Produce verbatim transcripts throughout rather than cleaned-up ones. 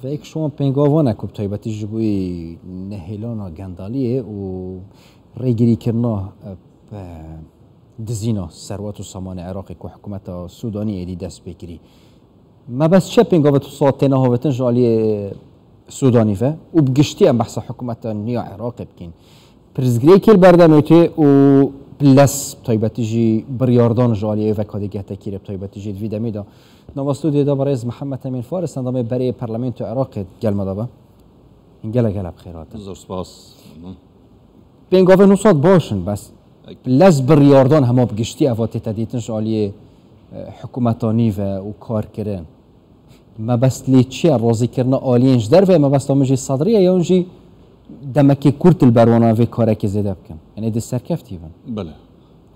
Vê yek ji wan pêngavan e ku bi taybetî ji bo nehêlana gendaliyê û rêgirîkirina, e, dizîna serwet û samanê Iraqê ku hikûmeta Sûdanî êdî dest pê kirî. Mebest çi ye pêngavê tu sal têne havêtin ji aliyê Sûdanî ve û bi giştî em behsa hikûmeta nû ya Iraqê bikîn. Pirsgirêkê li berdemê tê û bi lez bi taybetî jî biryardan ji aliyê vekadê gehtekî re bi taybetî jî di vî demê de. Nava stûdyoyê de berêz Mihemed Emîn Faris, endamê berê Parlamentoya Iraqê gel me de be. Gelek gelek bi xêr hatin. Zor spas. Pêngavên nû sal baş in, bes lez biryardan hema bi giştî eva tête dîtin ji aliyê, e, hikûmeta nî ve û kar kirin. Mebest lê çi ye? Razîkirina aliyên ji derve ye, mebesta min jî Sedrî ye, yan jî demekê kurt li ber wana vê karekê zêde bikin? Yanî di serkeftî bin. Belê.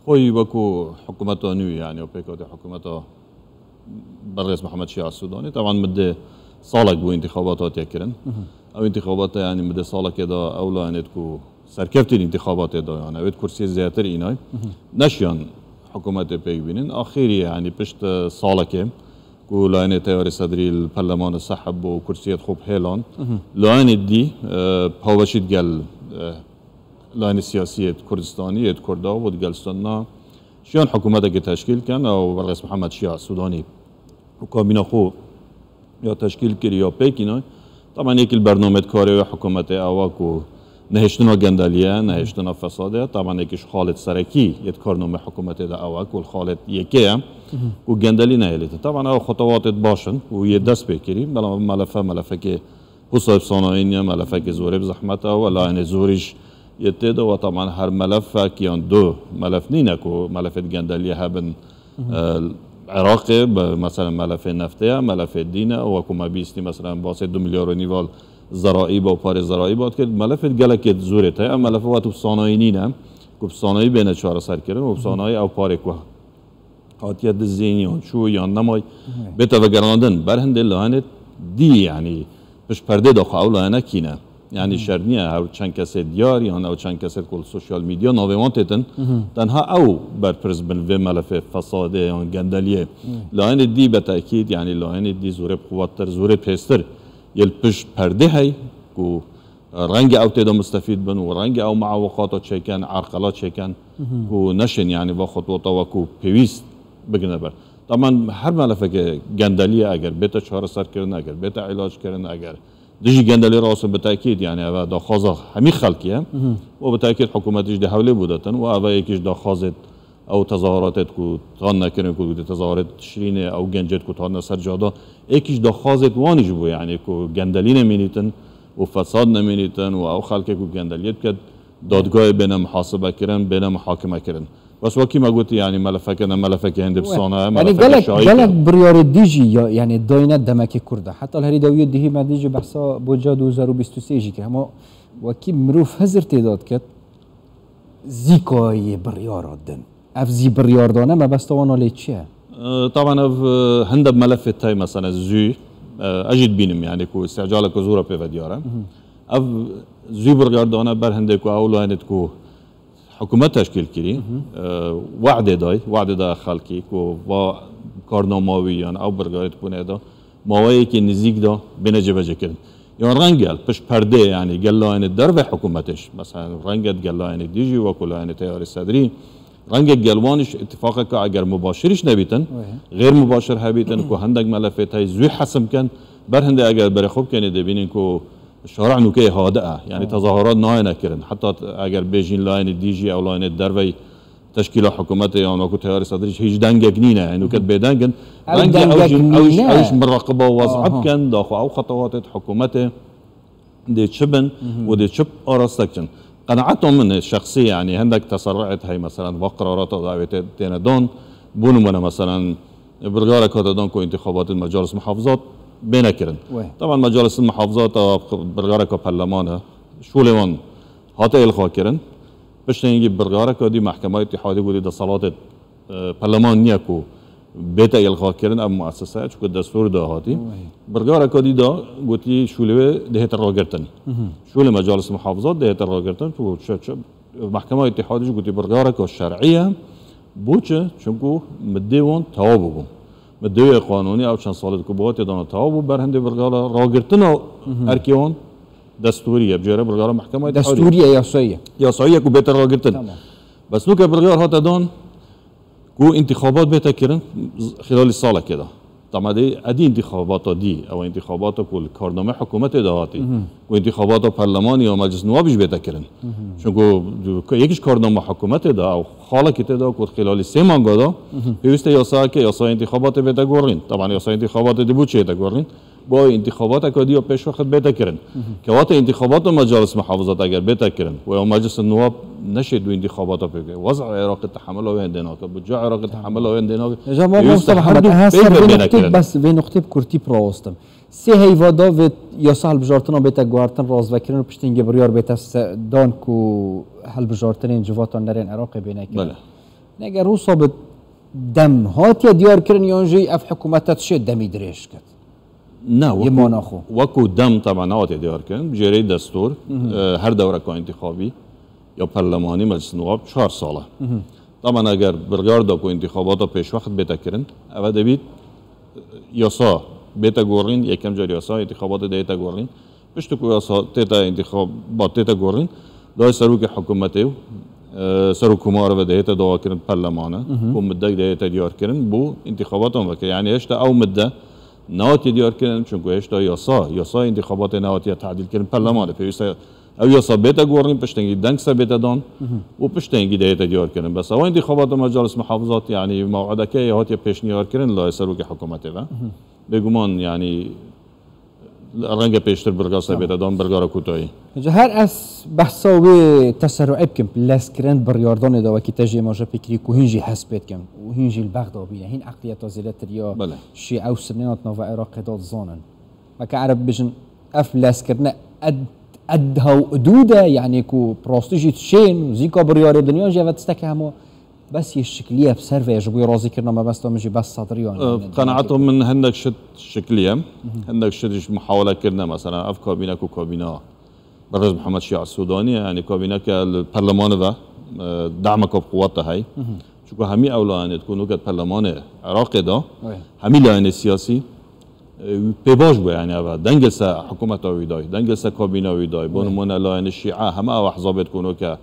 Xweyî wekû hikûmeta nû, yanî, û pêkhatî hikûmeta Berêz Mihemed Şîa Sûdanî. Teban min dê salek bû întîxabat hatiye kirin. Ew întîxabata, yanî, min dê salekê de ew layenê ku serkeftî di întîxabatê de, yanî, ew ê kursiyê zêdetir înay. Neşiyan hikûmetê pêk bînin. Axirî, yanî, pişt salekê ku layenê Teyarê Sedrî li perlemanê sehib bû û kursiyê xwe bi hêlan. Layenê dî, e, paweşî digel, e, layenê siyasî yê Kurdistanî, yê Kurda û digel Sunna şiyan hikûmetekê teşkîl kin, ew Berêz Mihemed Şîa Sûdanî û kabîna xwe ya teşkîl kir ya pêk înay. Taban yekî li bernameyê karê wê hikûmetê ew e ku nehiştina gendeliye, nehiştina fesadê ye. Taban yekî ji xalê serekî yê karnameyê hikûmetê de ew e ku li xalê yekê ye ku gendelî nehêlîtin. Taban ew xetewatê baş in û yê dest pê kirî, bela melefe, melefekê Husa bi sanayî niye, melefekê zorê bi zehmet e, we layenê zorî jî yê tê de, we taban her melefek yan du melef nîne ku melefê di gendeliyê hebin, e, Iraqê, bi, mesela melefê neftê ye, melefê dîn e, we ku me bîstî, mesela basê du milyar û nîval zeraîba û parê zeraîba dikir, melefê gelekê zorê te ye, melefe we tu bi sanayî nîne, ku bi sanayî bêne çareserkirin û bi sanayî ew parê ku hatiye dizîn yan çû yan nemay bête vegerandin. Ber hindê layenê dî, yanî pişt perdê de xwe ew layene kî ne. Yanî şer niye ew çend kesê diyar yan ew çend kesê ku li sosyal medya navê wan têtin, tenha ew berpirs bin vê melefê fesadê yan gendeliyê. Layenê dî be tekîd, yanî layenê dî zûrê bi quwettir, zûrê pêstir yê li pişt perdê hey ku renge ew tê de mustefîd bin û renge ew muawiqata çêkin, erqela çêkin ku neşên, yanî, va xetwata wekû pêwîst bigine ber. Taban her melefeke gendeliyê eger bête çareserkirin, eger bête îlac kirin, eger dijî gendeliyê re asin, bi tekîd, yanî, ev daxwaza hemî xelkê ye. Û bi tekîd hikûmetî jî dê hewlê bidetin û ev yekî ji daxwazê ew tezahuratêt ku tan nekirin, ku dê tezahuratê Tişrînê, ew gencêt ku hatine ser cada, êkî ji daxwazêt wan jî bû, yanî ku gendelî nemînîtin û fesad nemînîtin û ew xelkê ku gendeliyê diket, dadgahê bêne muhasibe kirin, bêne muhakime kirin. Bes wekî me gotî, yanî melefeke ne melefeke hindê bi sana ye, yanî melefeke gelek, şahî ye. Gelek biryarê dî jî ya, yanî dayne demekê kurt de. Heta li herî dawiyê dihî me dî jî behsa boca du hezar û bîst û sê jî kir. Hema wekî mirov hizir tê de diket, zî kayê biryara din. Ev zî biryardane mebesta wana lê çi ye? E, taban ev, e, hinde melefê tey, mesela zû, e, ez jî dibînim, yanî ku îstîcaleke zû re pê ve diyar e. Ev zû biryardane ber hindê ku ew layenêt ku hikûmet teşkîl kirî, e, we'dê day, we'dê da xelkî ku va karnama wî yan ew biryarêt ku neda maweyekî nizîk de bêne cêbecêkirin. Yan renge li pişt perdê, yanî gel layinê derve hikûmetê jî, mesela renge gel layinê dî jî, wekû layinê Teyarê Sedrî, renge gel wan jî îtîfaqeke eger mubaşir jî nebîtin, xêr mubaşir hebîtin ku hindek melefê tey zû hesim ken, ber hindê eger berê xwe bikenê dê bînin ku şara nûkeyê hade e, yanî tezahurat nayêne kirin. Heta eger bêjîn layinê dî jî ew layinê dervey teşkîla hikûmetê yan wekû Teyarê Sedrî jî hîç dengek nîne, yanî nûket bêdeng in. Ew renge ew dengek jî, ew jî, nîne. Ew jî miraqiba û wez'a bikin, daxwe ew xetewatê hikûmetê dê çi bin û dê çi araste kirin. Qenaeta min e şexsî, yanî hindek teserruet hey, mesela va qirarata da ew ê tê-, têne dan, bû nimûne, mesela birgarek hate dan ku întîxabatên mecalis muhafizat bêne kirin. Taban mecalis muhafizat a birgareka perleman e, şûlê wan hate êlxa kirin. Piştê hingî birgareka dî mehkema îtîhadî gotî deselatê, e, perleman niye ku bête îlxa kirin ev muessese, çunku destûr de hatî. Birgareka dî da gotî şûlê wê dihête ragirtin. Şûlê mecalis muhafizat dihête ragirtin, çunku çi, çi, mehkema îtîhadî jî gotî birgareka şer'î ye. Bo çi? Çunku middê wan tewa bûbû. Bi duyê qanûnî ew çend salê ku bi hatê dana tewa bû, ber hindê birgala ragirtina erkê wan destûrî ye, bi cêre birgala mehkemeyê Destûrî ye, yasayî ye. Yasayî ye ku bête ragirtin. Tamam. Bes nûke birgar hate dan ku întîxabat bête kirin xîlalî salekê de. Temadê edî întîxabata dî, ew întîxabata ku li karname hikûmetê de hatî, ku întîxabata perlemanî ya meclis nuwabî jî bête kirin. Çunku yek ji karnama hikûmetê de ew xalekê tê de ku xîlalî sê manga de pêwîste yasayeke, yasaya întîxabatê bête gorîn. Teban yasaya întîxabatê dibû çête gorîn. Bo ew întîxabateke dî ya pêşwext bête kirin. Kewate întîxabata mecalis muhafizat eger bête kirin û ya meclis nuwab neşê du întîxabata pê bike. Wez'a Iraqê tehemila wê hindê nake. Budca Iraqê tehemila wê hindê nake. Pêwîste her du peyve bêne kirin. Bes vê nuqtê bi kurtî birawestim. Sê heyva da vê yasa hilbijartina bête guhertin, razvekirin û piştî hingê biryar bête se-, dan ku hilbijartinên civata nerên Iraqê bêne kirin. Bele. Neger wisa bi dem hatiye diyar kirin yan jî ev hikûmete tişê demî dirêj kir? Ne, Yê mana xwe. Wekû dem teba nehatiye diyar kirin. Bi cêreyî destûr, e, her dewreka întîxabî ya perlemanî, meclis nuwab çar sal e. Taban eger biryar da ku întîxabata pêşwext bête kirin, eve debît yasa bête gorîn, yekem car yasa întîxabatê de yête gorîn. Piştî ku yasa tête întîxabat tête gorîn, dayê serokê hikûmetê û, e, serokkomar ve de hête dawa kirin perlemane, ku midek de hête diyar kirin, bû întîxabatan veke. Yani hêşta ew midde nehatiye diyar kirin, çunku hêşta yasa, yasa întîxabatê nehatiye tadîl kirin perlemane. Pêwîste Ew yasa bête gorîn, piştengî deng se bête dan û piştengî de hête diyar kirin. Bes ew întîxabata mecalis muhafizat, yani mew'ideke hatiye pêşniyar kirin layê serokê hikûmetê ve. Bêguman yani renge pêştir birga se bête dan, birga re kutayî. Ji her ez behsa wê teserruê bikim, lezkirin biryardanê de wekî te jê ma jê pêkirî ku hîn jî hes pê dikin û hîn jî li bexda bîne. Hîn eqliyeta zêdetir ya Bele. Şîe û Sunniyan di nava Iraqê de dizanin. Weke Ereb bêjin, ev lezkirine ed, edha û edûd e, yanî ku bi rastî jî dişên û zîka biryarê dinya jî ev tiştekî hema bes yê şiklî ye, bi ser ve ye, ji bo yê razîkirina mebesta min jî bes sedrî ye, yanî, Qenaeta min hindek şit şiklî ye. Hindek şit jî muhawele kirine, mesela ev kabîne ku kabîna Birêz Mihemed Şia Sûdanî ye, yanî kabîneke li perlemanê ve, e, dehmeke bi quwet de heye. Çunku hemî ew layenê ku nûke di perlemanê Iraqê de, hemî layenê siyasî, e, pê baş bû, yanî ev e. Dengê ser hikûmeta wî dayî, dengê ser kabîna wî dayî. Bo nimûne layenê Şia, heme ew ehzabê ku nûke,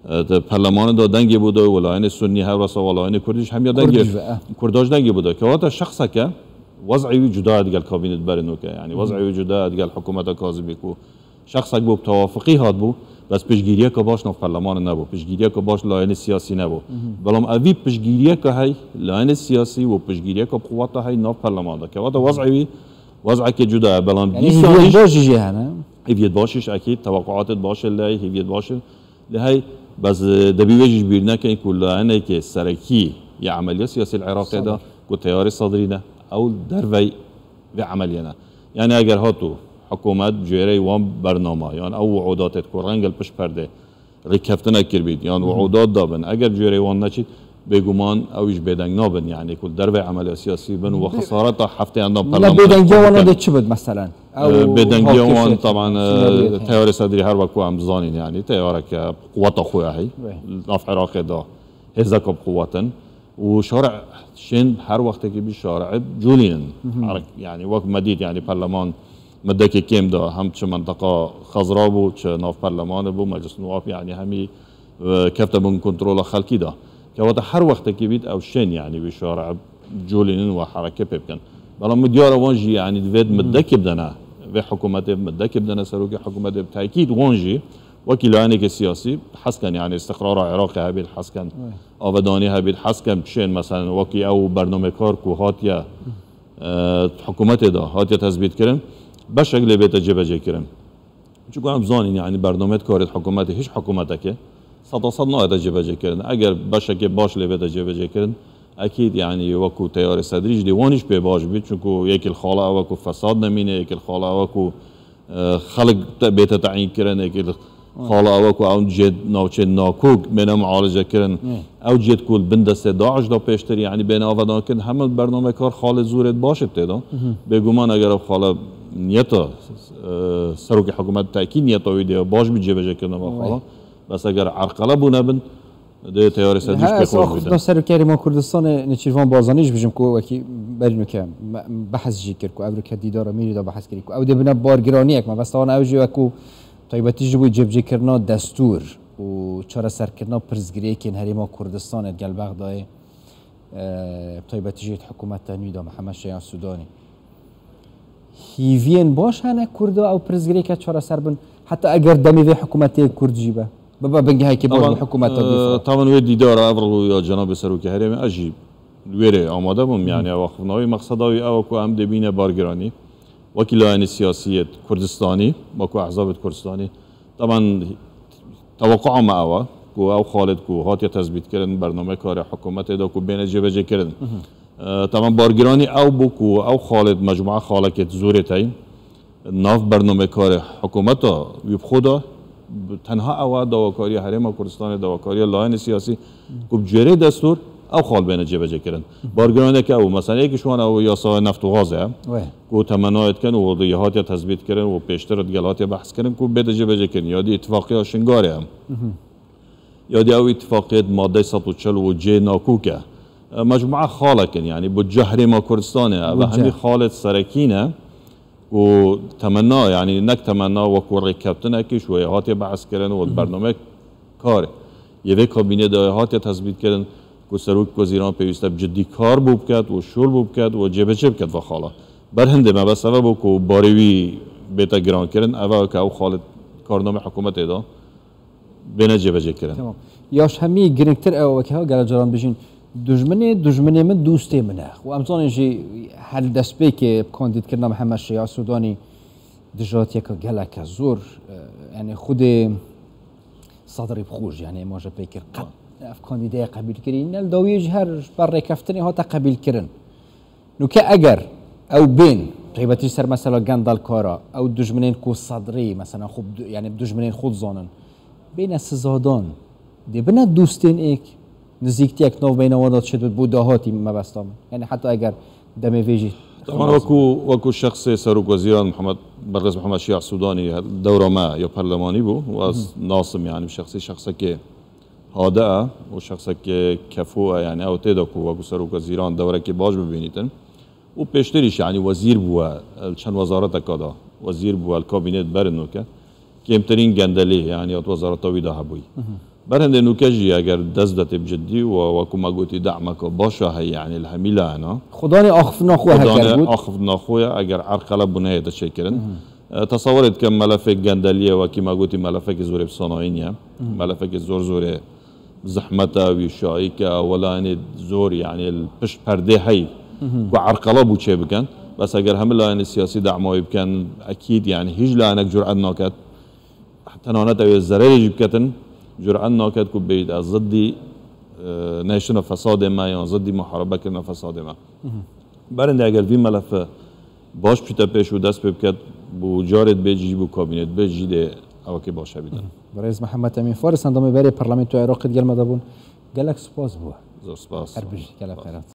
e, di perlemanê de dengê bû dayî, û layenê Sunnî, hewresa wa layenê Kurdî jî hemiya dengê, Kurdî jî, e. Kurda jî dengê bû dayî. Kewata şexseke wez'ê wî cuda ye digel kabînê di berê nûke. Yanî wez'ê wî cuda ye digel hikûmeta Kazimî ku Şexsek bû, bi tewafiqî hatibû, bes piştgiriyeke baş nav perlemanê nebû, piştgiriyeke baş layênê siyasî nebû. Belam evî piştgiriyeke hey, layênê siyasî û piştgiriyeke bi quweta hey nav perleman de. Kewata wez'ê wî, wez'ekê cuda ye. Belam Yanî dîsa hîviyet baş jî jê hene. Hîviyet baş jî ekîd, tewequatê baş e lê, hîviyet baş e lê hey, bes, e, debî wê jî ji bîr nekin ku layêneke serekî ya emeliya siyasî li Iraqê de, Sedr. ku teyarê Sedrî ne, ew dervey vê emeliyê ne. Yani eger hatû hikûmet cêreyê wan bernama, yan ew wi'ûdatê ku rengel pişt perdê rêkeftinek kiribît, yan wi'ûdat dabin, eger cêreyê wan neçît, bêguman ew jî bêdeng nabin, yani ku dervey emeliya siyasî bin û xesareta hefteyan da Ne perleman bêdengiya wan bikin. de çi bit meselen? Ew Bêdengiya wan, hawkêşiyet, taban, e, sînoriyet, he. teyarê Sedrî her wek ku em zanîn, yani teyareke quweta xwe ya hey. Wê. Nav Iraqê de hêzeka bi quwet in. û şare şên her wextekî bî şare culînin. Her, yani wek me dît, yani perleman medekê kêm de hem çi menteqa xezra bû, çi nav perlemanê bû, meclis nuwab, yani hemî, e, kefte bin kontrola xelkî de. Kewata her wextekî bît ew şên, yani wî şare culînin û hereke pê bikin. Belam min diyar e wan jî, yani divêt medekê bidene, vê hikûmetê medekê bidene, serokê hikûmetê bi tekîd wan jî wekî layenekê siyasî hesken, yani istiqrara Iraqê hebît hesken. Wê. Avedanî hebît, hez kem bişên, meselen, wekî ew bernamekar ku hatiye, e, hikûmetê de hatiye tezbît kirin, beşek lê bête cêbecê kirin. Çunku em zanîn, yani, bernameyê karê hikûmetê, hiç hikûmeteke seta sed nayete cêbecê kirin. Eger beşekê baş lê bête cêbecê kirin, ekîd, yani, wekû teyarê Sedrî jî dê wan hiç pê baş bî, çunku yekî li xala ew e ku fesad nemîne, yekî li xala ew e ku e, xelk te, bête teyîn kirin, êkî xala ew e ku ew cê navçê nakok bêne mualice kirin. Ew cêt ku li bin destê DAIŞ de pêştir, yani bêne avedan kirin, heme bernamekar xalê zûrê baş tê de. Bêguman eger ev xala niyeta, e, serokê hikûmet tekî niyeta wî de baş bî cêbecê kirine ve xala. Bes eger erqele bûne bin, Dê teyarê ser dûş pê xweş bîtin. Serokê Herêma Kurdistanê Nêçîrvan Barzanî jî bijim ku wekî berî nûke me, behs jî kir ku ev rûke dîdara mîrî de behs kirî ku ew dê bine bargiraniyek me. Bes tawan ew jî wekû taybetî ji bo cêbicêkirina destûr û çareserkirina pirsgirêkên Herêma Kurdistanê gel Bexdayê, e, taybetî jî hikûmeta nû de Mihemed Şeya Sûdanî. Hîviyên baş hene Kurda ew pirsgirêke çareser bin, heta eger demê vê hikûmetê Kurd jî be, bibe bingehekî baş bi hikûmeta dî. Taban wê dîdara ev rûya cenabê Serokê Herêmê ez jî li wê rê amade bûm. Yani ew axiftina wî, mexseda wî ew e ku em dê bîne bargiranî. Wekî layene siyasiyê Kurdistanî, wekû ehzabê Kurdistanî, taban tewaqua me ew e ku ew xalê ku hatiye tezbîtkirin, bername karê hikûmetê de ku bêne cêbecêkirin. E, taban bargiranî ew bû ku ew xalê mecmua xalekê zorê tey nav bernamekarê hikûmeta wî bi xwe de, tenha ew e dawakariya Herêma Kurdistanê, dawakariya layene siyasî ku bi cêrê destûr ew xal bêne cêbecêkirin. Bargiraneke ew, mesela yekî ji wan ew yasaya neft û gaz e, ku temenayê dikin û di hatiye tezbîtkirin û pêştir digel hatiye behskirin ku bête cêbecêkirin. Ya dî îtifaqiya Şingalê e. Ya dî ew îtifaqiyê di madeyê sed û çil û cê nakok e. E, mecmua xalek in, yanî budceya Herêma Kurdistanê e. Ev hindî xalê serekî ne û temenna, yanî nek temenna, wekû rêkeftinekî ji wê hatiye behskirin û di bernameyê kar yê vê kabînê de hatiye tezbîtkirin ku Serok Wezîran pêwîst e bi cidî kar bo biket û şol bo biket û cêbecê biket ve xala. Ber hindê mebest ev e bû ku barê wî bête girankirin, ev e ku ew xalê karnameyê hikûmetê de bêne cêbecêkirin. Tamam. Ya ji hemî girîngtir ew e, wekî ha gelek caran bijîn, dujminê dujminê min dostê min e. Û em zanin jî her destpêkê bi kandîdkirina Mihemed Şeya Sûdanî dijatiyeke geleke zor, e, yani xwedê Sadrî bi xwe jî, yani êmaje pê kir, qet ev kandîdeye qebîl kirî ne, li dawiyê jî her ji ber rêkeftinê hate qebîlkirin. Nûke eger ew bên, taybetî ser mesela Gendal Kara, ew dijminên ku Sadrî, mesela, xwe bi du-, yani bi dijminên xwe dizanin, bêne sizadan, dê bine dostên êk, nizîktiyek nav beyna wan de çêdibit bo dahatî mebesta min. Yani heta eger demê vê jî. Taban wekû, wekû şexsê Serok Wezîran Mihemed, Berxêz Mihemed Şiya Sûdanî dewra me ya perlemanî bû û ez nasim, yani bi şexsî şexsekê hade e û şexsekê kefû e, yani ew tê de ku wekû Serok Wezîran dewrekê baş bibînîtin. Û pêştir îş, yani wezîr bûye, li çend wezareteka de wezîr bûye, li kabînet berin nûke. Kêmtirîn gendelî, yani ya di wezareta wî de hebûyî. Ber hindê nûke jî eger dest de tê bi cidî û wekû me gotî dehmeka baş e heye, yani li hemî layena. Xudanê axiftina xwe heger got. Axiftina xwe ye, eger erqele bûne heye de çêkirin. E, tesewirê dikim melefê gendeliyê wekî me gotî melefekî zorê bi sanayîn ye. Melefekî zor zorê zehmet e, wî şayîk e, welayinê zor, yani li pişt perdê hey ku erqela bû çê bikin. Bes eger hemî layinê siyasî dema wî bikin, ekîd, yani hîç layinek curet naket. Tenanet ew ê zererê jî biketin, curet naket ku bêyît ez ziddî, e, nehiştina fesadê me yan ziddî muharebe kirina fesadê me. Berindê eger vî melefe baş bçîte pêş û dest pê biket, bû carê dibê jî, bû kabînê dibê jî dê ewekê baş hebîtin. Birêz Mihemed Emîn Faris, endamê berê Parlamentoya Iraqê digel me de bûn. Gelek spas bû. Zor spas. Her bijî, gelek xeyrat.